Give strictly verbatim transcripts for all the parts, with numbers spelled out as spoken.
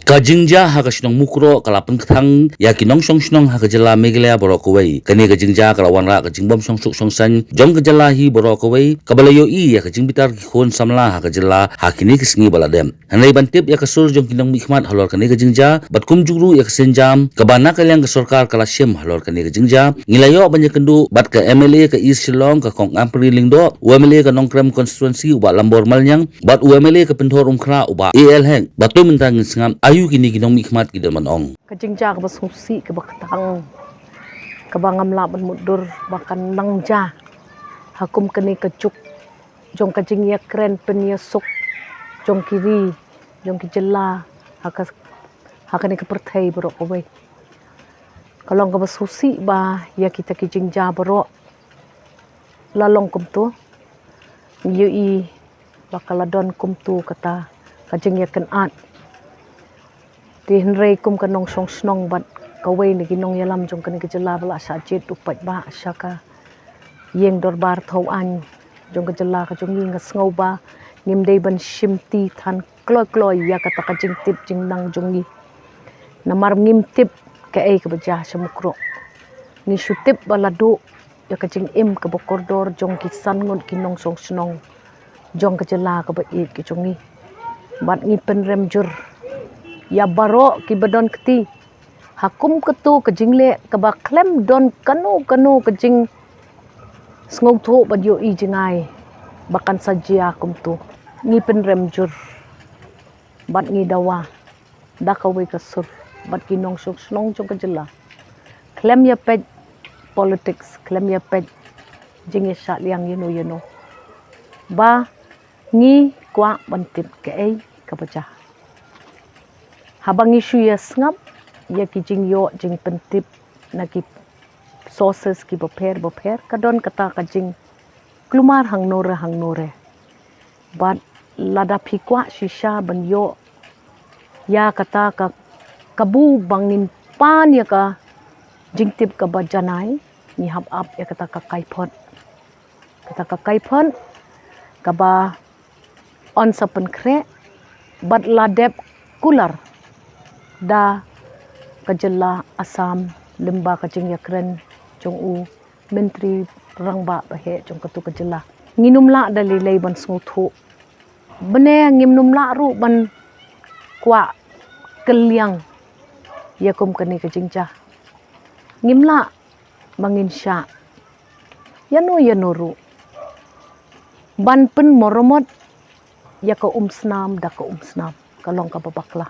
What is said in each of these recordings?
Ka jingjia ha ka shnong Mukroh ka la pynkthang ïa ki nongshong shnong ha ka jylla Meghalaya baroh kawei. Kane ka jingjia ka la wanrah ka jingbym shong suk shong saiñ jong ka jylla hi baroh kawei, kaba la ïohi ïa ka jingbitar ki khun samla ha ka jylla ha kine ki sngi ba la dep. Hynrei ban tip ïa ka sur jong ki nongmihkhmat halor kane ka jingjia bad kumjuh ruh ïa ka sienjam kaba na ka liang ka sorkar ka la shim halor kane ka jingjia, ngi la ïoh ban ïakynduh bad ka M L A ka East Shillong, ka Kong Ampareen Lyngdoh, u M L A ka Nongkrem Constituency, u Bah Lambor Maliang, bad u M L A ka Pynthorumkhrah, u Bah A L Hek, bad to mynta ngin sngap aïu kine ki nongmihkhmat ki don ban ong. Ka jingjia kaba sngewsih kaba kthang, kaba ngam lah ban mutdur ba kan nang jia ha kum kane ka juk jong ka jingïakren pynïasuk jong ki ri, jong ki jylla, ha ka, ha kane ka pyrthei baroh kawei. Ka long kaba sngewsih ba ïa kita ki jingjia baroh la long kumto. Ngi ïohi ba ka la don kumto kata ka jingïakynad. Te hynrei kum ka nongshong shnong bad kawei na ki nongïalam jong kane ka jylla ba la shah jied u paidbah sha ka ïing dorbar thaw aiñ jong ka jylla ka jong ngi, nga sngew ba ngim dei ban shimti than kloi kloi ïa kata ka jingtip jingnang jong ngi. Namar ngim tip kaei kaba jia sha Mukroh. Ngi shu tip ba la duh ïa ka jingim kaba kordor jong ki san ngut ki nongshong shnong jong ka jylla kaba ïeit ka jong ngi. Bad ngi pynrem jur ïa baroh kiba don kti ha kum kato ka jingleh kaba khlem don kano kano ka jingsngewthuh ban ïohi jngai ba kan sa jia kumto. Ngi pynrem jur bad ngi dawa da kawei ka sur bad ki nongshong shnong jong ka jylla, khlem ïa peit politics, khlem ïa peit jingïashah liang ïano ïano, ba ngi kwah ban tip kaei kaba jia. Haba ngi shu ïa sngap ïa ki jingïoh jingpyntip na ki sources kiba pher bapher, ka don kata ka jingkulmar hangno re hangno re. Bad lada phi kwah shisha ban ïoh ïa kata ka kabu ba ngin pan ïa ka jingtip kaba janai, ngi hap ap ïa kata ka kaiphod. Kata ka kaiphod kaba yn sa pynkhreh bad la dep kular da ka jylla Assam lyngba ka jingïakren jong u Myntri Rangbah Baheh jong katu ka jylla. Ngin ym lah da lei lei ban sngewthuh, bad ngim nym lah ruh ban kwah kylliang ïa kum kane ka jingjia. Ngim lah ba ngin shah ïano ïano ruh ban pynmaramot ïa ka umsnam da ka umsnam. Ka long kaba bakla.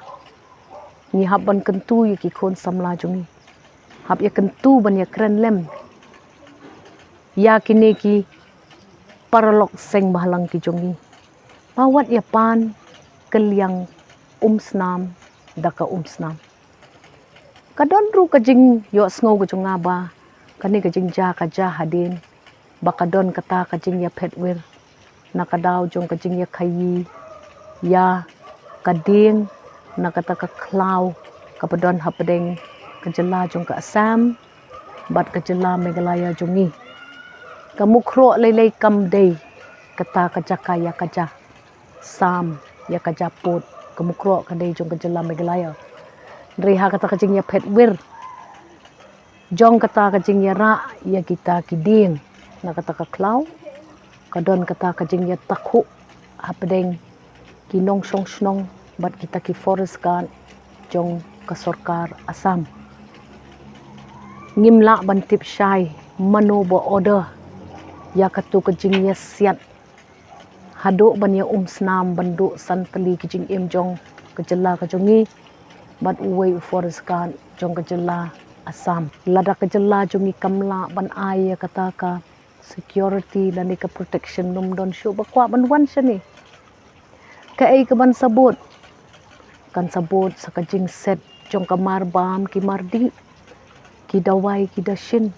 Ngi hap ban kyntu ïa ki khun samla jong ngi, hap ïa kyntu ban ïakren lem ïa kine ki paralok seng bhalang ki jong ngi ba wat ïa pan kylliang umsnam da ka umsnam. Ka don ruh ka jingïohsngew ka jong nga ba kane ka jingjia ka jia hadien ba ka don kata ka jingïaphet wir na ka daw jong ka jingïakhaïi ïa ka dieng na kata ka khlaw kaba don hapdeng ka jylla jong ka Assam bad ka jylla Meghalaya jong ngi. Ka Mukroh lei lei kam dei kata ka jaka ïa ka jia sam ïa ka jia pud. Ka Mukroh ka dei jong ka jylla Meghalaya. Hynrei ha kata ka jingïaphet wir jong kata ka jingïarah ïa kita ki dieng na kata ka khlaw, ka don kata ka jingïatakhuh hapdeng ki nongshong shnong bad kita ki forest guard jong ka sorkar Assam. Ngim lah ban tip shai mano ba order ïa katu ka jingïasiat haduh ban ïa umsnam ban duh san tylli ki jingim jong ka jylla ka jong ngi bad uwei u forest guard jong ka jylla Assam. Lada ka jylla jong ngi kam lah ban ai ïa kata ka security lane ka protection, nym don shuh ba kwah ban wan shane. Kaei kaban sa bud? Kan sa bud sa ka jingset jong ka marbam ki mardih, ki dawai ki dashin,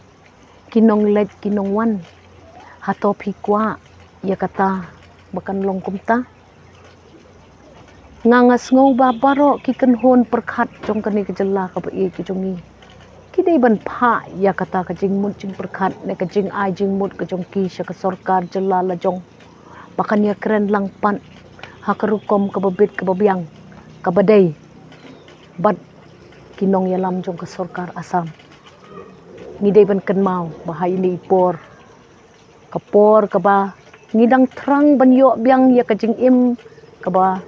ki nongleit ki nongwan. Hato phi kwah ïa kata ba kan long kumta? Nga nga sngew ba baroh ki kynhun pyrkhat jong kane ka jylla kaba ïeit ka jong ngi ki dei ban phah ïa kata ka jingmut jingpyrkhat ne ka jingai jingmut ka jong ki sha ka sorkar jylla la jong ba kan ïakren lang pat ha ka rukom kaba bit kaba biang kaba dei bad ki nongïalam jong ka sorkar Assam. Ngi dei ban kynmaw ba ha ine i por, ka por kaba ngi dang thrang ban ïoh biang ïa ka jingim kaba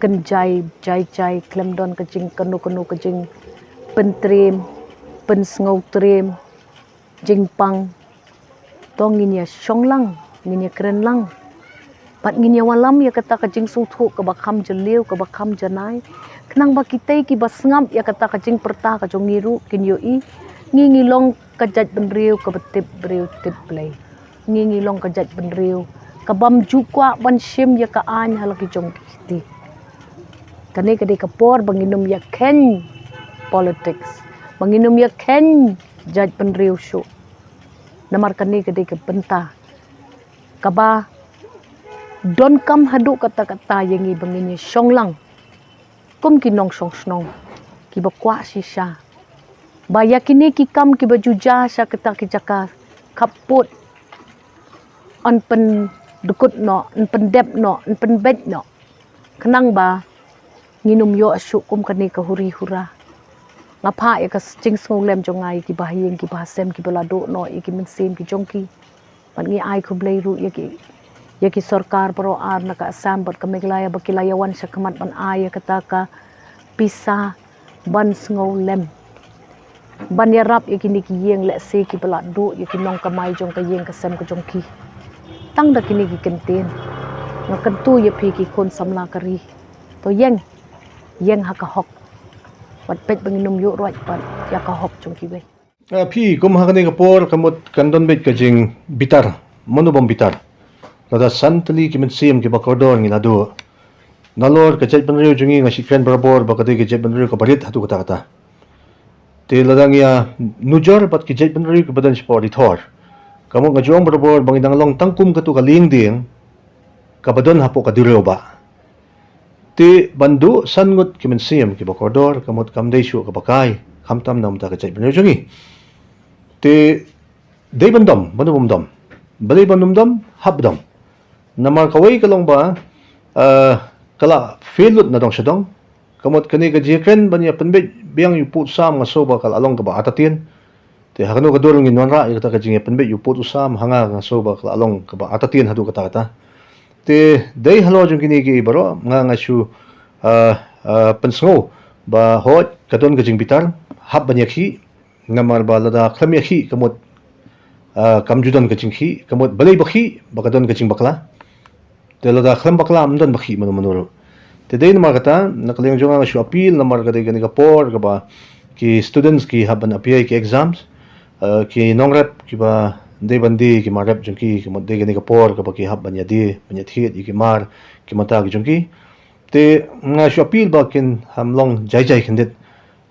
kynjai jai jai, khlem don ka jing kano kano ka jingpyntriem, pynsngewtriem, jingpang. To ngin ïa shong lang, ngin ïa kren lang. Bad ngin ïa wallam ïa kata ka jingsngewthuh kaba kham jylliew, kaba kham janai. Khnang ba kitei kiba sngap ïa kata ka jingpyrta ka jong ngi ruh kin ïohi. Ngi ngi long ka jaitbynriew kaba tip briew tip Blei. Ngi ngi long ka jaitbynriew kabym ju kwah ban shim ïa ka aiñ ha la ki jong ki kti. Kane ka dei ka por ba ngin ym ïa kheiñ politics, ba ngin ym ïa kheiñ jaitbynriew shuh. Namar kane ka dei ka bynta kaba donkam haduh katta katta ïa ngi ba ngin ïa shong lang kum ki nongshong shnong kiba kwah shisha ba ïa kine ki kam kiba ju jia sha kata ki jaka khappud yn pyndkut noh, yn pyndep noh, yn pynbeit noh. Khnang ba ngin ym ïoh shuh kum kane ka huri hura. Nga phah ïa ka jingsngewlem jong nga ïa kiba ha ïing kiba ha sem kiba la duh noh ïa ki mynsiem ki jong ki. Bad ngi ai khublei ruh ïa ki, ïa ki sorkar baroh ar na ka Assam bad ka Meghalaya ba ki la ïa wan sha khmat ban ai ïa kata ka pisa ban sngewlem, ban ïarap ïa kine ki ïing lehse kiba la duh ïa ki nongkamai jong ka ïing ka sem ka jong ki. Tang da kine ki kyntien nga kyntu ïa phi ki khun samla ka ri. To ïeng, ïeng ha ka hok. Wat peit ba ngin ym ïuh ruh pat ïa ka hok jong kiwei. Ah, phi, kum ha kane ka por ka mut kan don beit ka jingbitar, mano bym bitar. Lada san tylli ki mynsiem kiba kordor ngi la duh. Nalor ka jaitbynriew jong ngi, nga shu kren barabor ba ka dei ka jaitbynriew kaba rit haduh katta katta. Te lada ngi ïa nujor bad ki jaitbynriew kiba don shapoh ri thor, ka mut nga ju ong barabor ba ngi dang long tang kum katu ka liengdieng kaba don hapoh ka duriaw bah. Te ban duh san ngut ki mynsiem kiba kordor ka mut kam dei shuh kaba kai, khamtam na ka bynta ka jaitbynriew jong ngi. Te dei ban dom, ban dom, dom. Balei ban dom, dom, hap dom. Namar kawei ka long ba, eh, ka la fail lut na dong sha dong. Ka mut kane ka jingkren ban ïa pynbeit biang ïa u pud u sam nga sngew ba ka la long kaba artatien. Te ha kano ka dur ngin wanrah ïa kata ka jingïa pynbeit ïa u pud u sam, ha nga nga sngew ba ka la long kaba artatien haduh katta katta. Te dei halor jong kine ki baroh nga nga shu, ah, ah, pynsngew ba hooid ka don ka jingbitar, hap ban ïakhih, namar ba lada khlem ïakhih ka mut, ah, kam ju don ka jingkhih, ka mut balei ba khih, ba ka don ka jingbakla. Te lada khlem bakla ym don ba khih mano mano ruh. Te dei namar kata, na ka liang jong nga nga shu appeal, namar ka dei kane ka por kaba ki students ki hap ban appear ki exams, eh, ki nongrep kiba dei ban die ki mar rep jong ki, ka mut dei kane ka por kaba ki hap ban ïa die, ban ïa thied ïa ki mar, ki mata ki jong ki. Te nga shu appeal ba kin ham long jai jai khyndiat.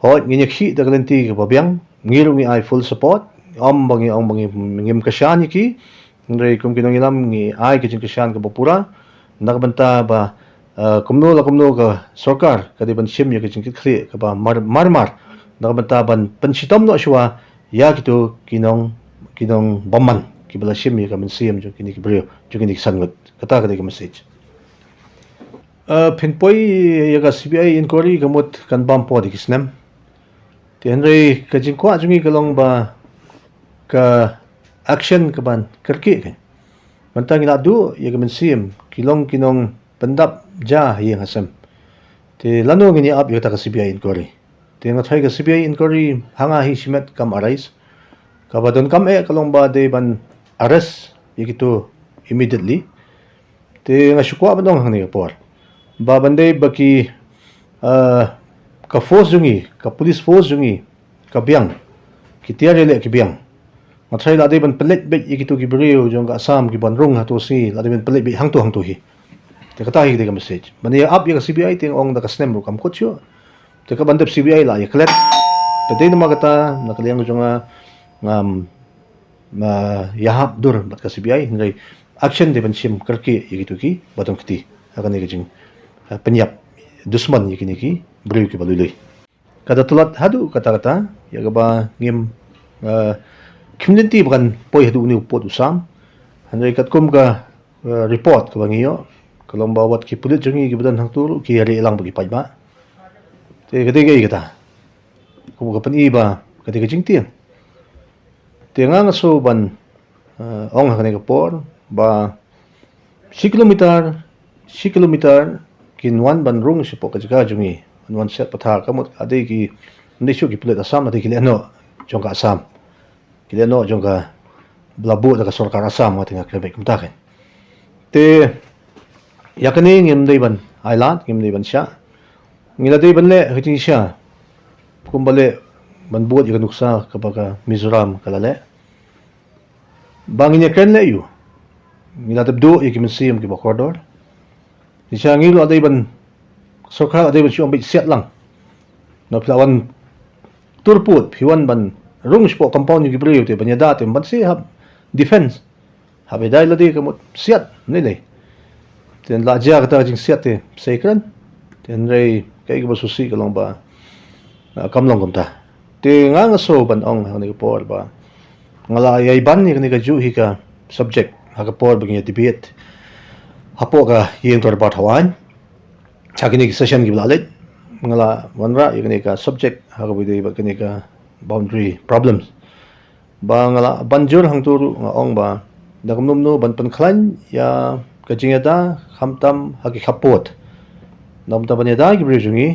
Hooid, ngin ïakhih da ka lynti kaba biang, ngi ruh ngi ai full support, ym ba ngi ong ba ngi, ngim kyrshan ïa ki, hynrei kum ki nongïalam ngi ai ka jingkyrshan kaba pura, na ka bynta ba, eh, kumno la kumno ka sorkar ka dei ban shim ïa ka jingkitkhlieh kaba mar, mar mar, na ka bynta ban pynshitom noh shuwa ïa kito ki nong, ki nongbymman, kiba la shim ïa ka mynsiem jong kine ki briew, jong kine ki san ngut. Kata ka dei ka message. Eh, phin poi ïa ka C B I inquiry ka mut kan bam por da ki snem. Te hynrei ka jingkwah jong ngi ka long ba ka action ka ban kyrkieh kein. Mynta ngi la duh ïa ka mynsiem, ki long ki nongpyndap ja ha ïing ha sem. Te lano ngin ïa ap ïa kata ka C B I inquiry. Te nga tharai ka C B I inquiry ha nga hi shimet kam arise. Kaba donkam eh ka long ba dei ban arrest ïa kito immediately. Te nga shu kwah ban ong hangne ka por ba ban dei ba ki, ah, ka force jong ngi, ka police force jong ngi, ka biang, ki tiar ïaleh ki biang. Nga tharai la dei ban pynleit beit ïa kito ki briew jong ka Assam ki ban rung hato sngi, la dei ban pynleit beit hangto hangto hi. Te kata hi ka dei ka message. Ban ïa ap ïa ka C B I te nga ong da ka snem ruh kam kut shuh. Te ka ban dep C B I la ïa klet. Te dei namar kata na ka liang jong nga ngam, ah, ïahap dur bad ka C B I, hynrei action dei ban shim kyrkieh ïa kito kiba don kti ha kane ka jing, ah, pynïap dusmon ïa kine ki briew kiba lui lui. Ka da tlot haduh katta katta ïa kaba ngim, ah, khim lynti ba kan poi haduh une u pud u sam. Hynrei katkum ka, ah, report kaba ngi ïoh, ka long ba wat ki pulit jong ngi kiba don hangto ruh ki ïa rieh lang bad ki paidbah. Te ka dei kaei kata? Ka, ka pyni ba ka dei ka jingtieng. Te nga nga sngew ban, eh, ong ha kane ka por ba shi kilometer, shi kilometer kin wan ban rung shapoh ka jaka jong ngi, ban wan siat pathar. Ka mut ka dei ki, ym dei shuh ki pulit Assam, la dei ki lehnoh jong ka Assam, ki lehnoh jong ka, ba la buh da ka sorkar Assam, nga te nga kren beit kumta kein. Te ïa kane ngim dei ban ailad, ngim dei ban shah. Ngi la dei ban leh ha ka jingshisha kumba leh ban bud ïa ka nuksa kaba ka Mizoram ka la leh. Ba ngin ïakren leh aïu? Ngi la dep duh ïa ki mynsiem kiba kordor. Jingshisha ngi la dei ban, sorkar la dei ban shu ong beit siat lang. Naba phi la wan turpud, phi wan ban rung shapoh compound jong ki briew te ban ïada te ban shu hap defense. Haba ïadei lade ka mut siat, ym lei lei. Te la jia kata ka jingsiat te sa ïakren. Te hynrei kaei kaba sngewsih ka long ba, ah, kam long kumta. Te nga nga sngew ban ong ha kane ka por ba nga la ïai ban ïa kane kajuh hi ka subject ha ka por ba ngi ïa debate hapoh ka ïing dorbar thaw aiñ. Ha kine ki session kiba la leit, nga la wanrah ïa kane ka subject ha kaba ïadei bad kane ka boundary problems. Ba nga la ban jur hangto ruh, nga ong ba da kumno kumno ban pynkhlaiñ ïa ka jingïada khamtam ha ki khappud. Namar ban ïada ki briew jong ngi,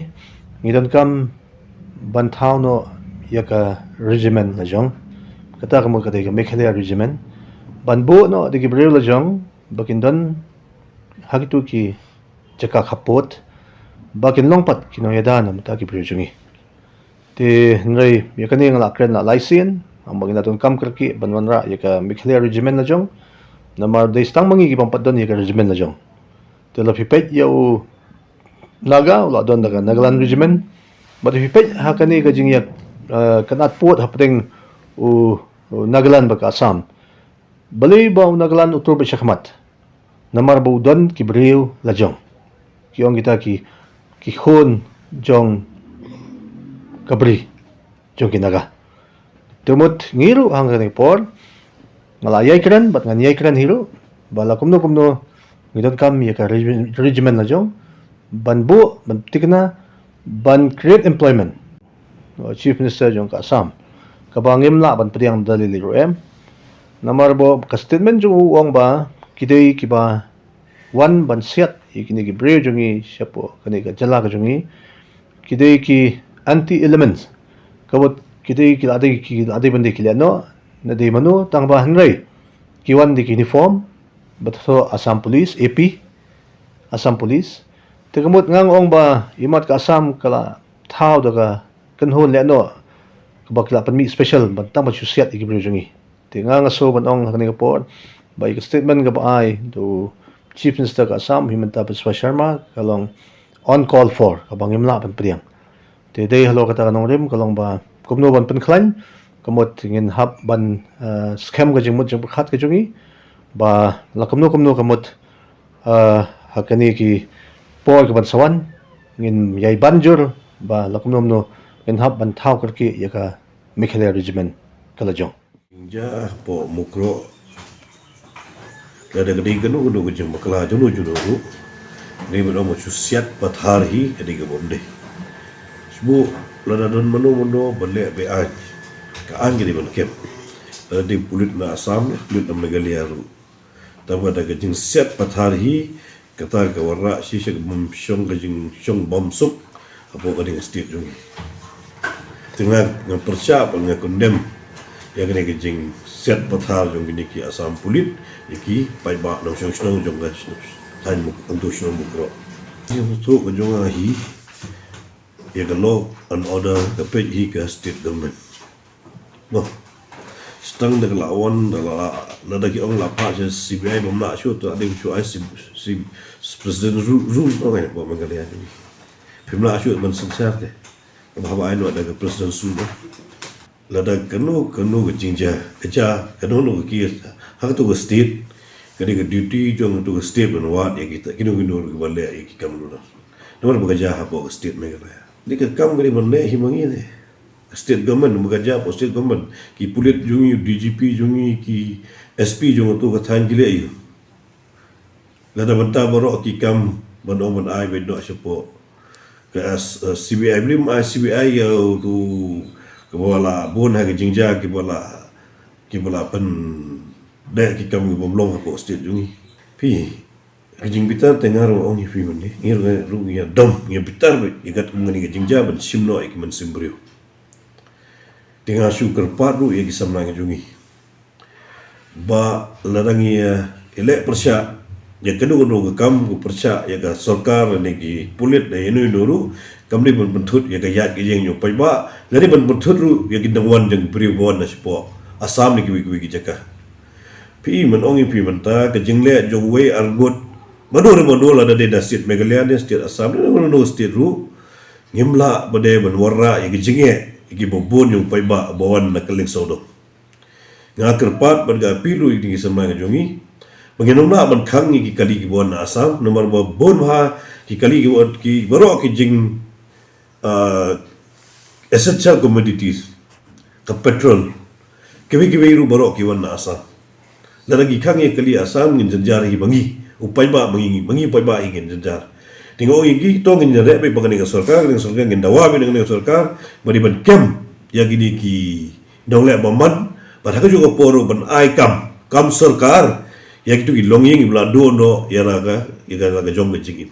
ngi donkam ban thaw noh ïa ka regiment la jong. Kata ka mut ka dei ka Meghalaya Regiment. Ban buh noh da ki briew la jong ba kin don ha kito ki jaka khappud, ba kin long pat ki nongïada na bynta ki briew jong ngi. Te hynrei ïa kane nga la kren la lai sien, ong ba ngi la donkam kyrkieh ban wanrah ïa ka Meghalaya Regiment la jong. Namar dei tang ma ngi ki bym pat don ïa ka regiment la jong. Te lada phi peit ïa u Naga, u la don da ka Nagaland Regiment. Bad phi peit ha kane ka jingïa, eh, kynad pud hapdeng u, u Nagaland bad ka Assam. Balei ba u Nagaland u tur beit shakhmat? Namar ba u don ki briew la jong. Ki ong kita ki, ki khun jong ka bri, jong ki Naga. Te mut ngi ruh ha kane ka por nga la ïai kren, bad ngan ïai kren hi ruh, ba la kumno kumno ngi donkam ïa ka regi-, regiment la jong ban buh, ban thikna, ban create employment. Chief Minister jong ka Assam, kaba ngim lah ban pdiang da lei lei ruh em. Namar ba ka statement jong u ong ba ki dei kiba wan ban siat ïa kine ki briew jong ngi shapoh kane ka jylla ka jong ngi. Ki dei ki anti elements. Ka mut ki dei ki la dei, ki la dei ban dei ki lehnoh, ne dei mano, tang ba hynrei ki wan da ki uniform, bad thoh Assam Police, A P, Assam Police. Te ka mut nga ong ba imat ka Assam ka la thaw da ka kynhun lehnoh kaba ki la pynmih special ban tang ban shu siat ïa ki briew jong ngi. Te nga nga sngew ban ong ha kane ka por ba ïa ka statement kaba ai da u Chief Minister ka Assam, Himanta Biswa Sharma, ka long uncalled for, kaba ngim lah ban pdiang. Te dei halor kata ka nongrim ka long ba kumno ban pynkhlaiñ, ka mut ngin hap ban, eh, skhem ka jingmut jingpyrkhat ka jong ngi, ba la kumno kumno ka mut, eh, ha kine ki por kiban sa wan, ngin ïai ban jur, ba la kumno kumno ngin hap ban thaw kyrkieh ïa ka Meghalaya Regiment ka la jong. Jingja hapoh Mukroh. Lada ka dei kano kano ka jingbakla juno juno ruh, dei ban ong ba shu siat pathar hi ka dei ka bym dei. Shu lada don mano mano ba leh be-aiñ, ka aiñ ka dei ban kem. Lada dei pulit na Assam, pulit na Meghalaya ruh. Tangba da ka jingsiat pathar hi, kata ka wanrah shisha ka bym shong, ka jingshong bymsuk hapoh kane ka state jong ngi. Te nga, nga pyrshah bad nga condemn ïa kane ka jingsiat pathar jong kine ki Assam pulit ïa ki paidbah nongshong shnong jong ka thaiñ Muk-, hangto shnong Mukroh. Ïa ka jong nga hi, ïa ka law and order ka peit hi ka state government. Noh. Sdang da ka la wan, da la, lada ki ong la phah sha C B I bym lah shuh, to dei shu ai si, si, President ru-, rule noh ngai ba Meghalaya ni. Phim lah shuh ban synshar te. Ba haba ai noh da ka President rule. Lada kano kano ka jingjia, ka jia, kano kano ka case ha kato ka state, ka dei ka duty jong kato ka state ban wad ïa kita, kino kino ruh kiba leh ïa ki kam ruh. Namar ba ka jia hapoh ka state Meghalaya. Dei ka kam ka dei ban leh hi ma ngi te. State government, ba ka jia hapoh state government, ki pulit jong ngi, D G P jong ngi, ki S P jong kato ka thaiñ ki leh ïa u. Lada bynta baroh ki kam ban ong ban ai beit noh shapoh Ka, uh, C B I, blim ai C B I ïa utu kiba la bun ha ka jingjia, kiba la, kiba la pyndep ki kam kiba ym long hapoh state jong ngi. Phi, ka jingbitar te nga ruh ong ïa phi mynne, ngi ruh, ruh ngi ïa dom, ngi ïa bitar bha ïa katkum kane ka jingjia ban shim noh ïa ki mynsiem briew. Te nga shu kyrpad ruh ïa ki samla ka jong ngi ba lada ngi, eh, ïaleh pyrshah ïa kano kano ka kam ka pyrshah ïa ka sorkar ne ki pulit ne ïano ïano ruh, kam dei ban pynthut ïa ka ïaid ka ïeng jong u paidbah, lane ban pynthut ruh ïa ki nongwan jong ki briew ba wan na shapoh Assam ne kiwei kiwei ki jaka. Phi, man ong ïa phi mynta ka jingleh jong uwei arngut, mano re mano, lada dei na state Meghalaya ne state Assam ne mano mano state ruh, ngim lah ba dei ban wanrah ïa ka jingeh ïa kiba bun jong u paidbah ba wan na kylleng sawdong. Nga kyrpad bad nga appeal ruh ïa ki samla ka jong ngi ba ngin ym lah ban khang ïa ki kali kiba wan na Assam, namar ba bun bha ki kali kiba wan, ki baroh ki jing, ah, essential commodities, ka petrol, kiwei kiwei ruh baroh ki wan na Assam. Lada ngi khang ïa kali Assam ngin jynjar hi ma ngi u paidbah, ma ngi, ma ngi u paidbah hi ngin jynjar. Te nga ong ïa ki, to ngin ïaleh beit bad kane ka sorkar, kane ka sorkar, ngin dawa beit na kane ka sorkar ba dei ban kem ïa kine ki nongleh bymman, bad ha kajuh ka por ruh ban ai kam, kam sorkar ïa kito ki longïing kiba la duh noh ïa la ka, ïa ka, la ka jong ka jingim.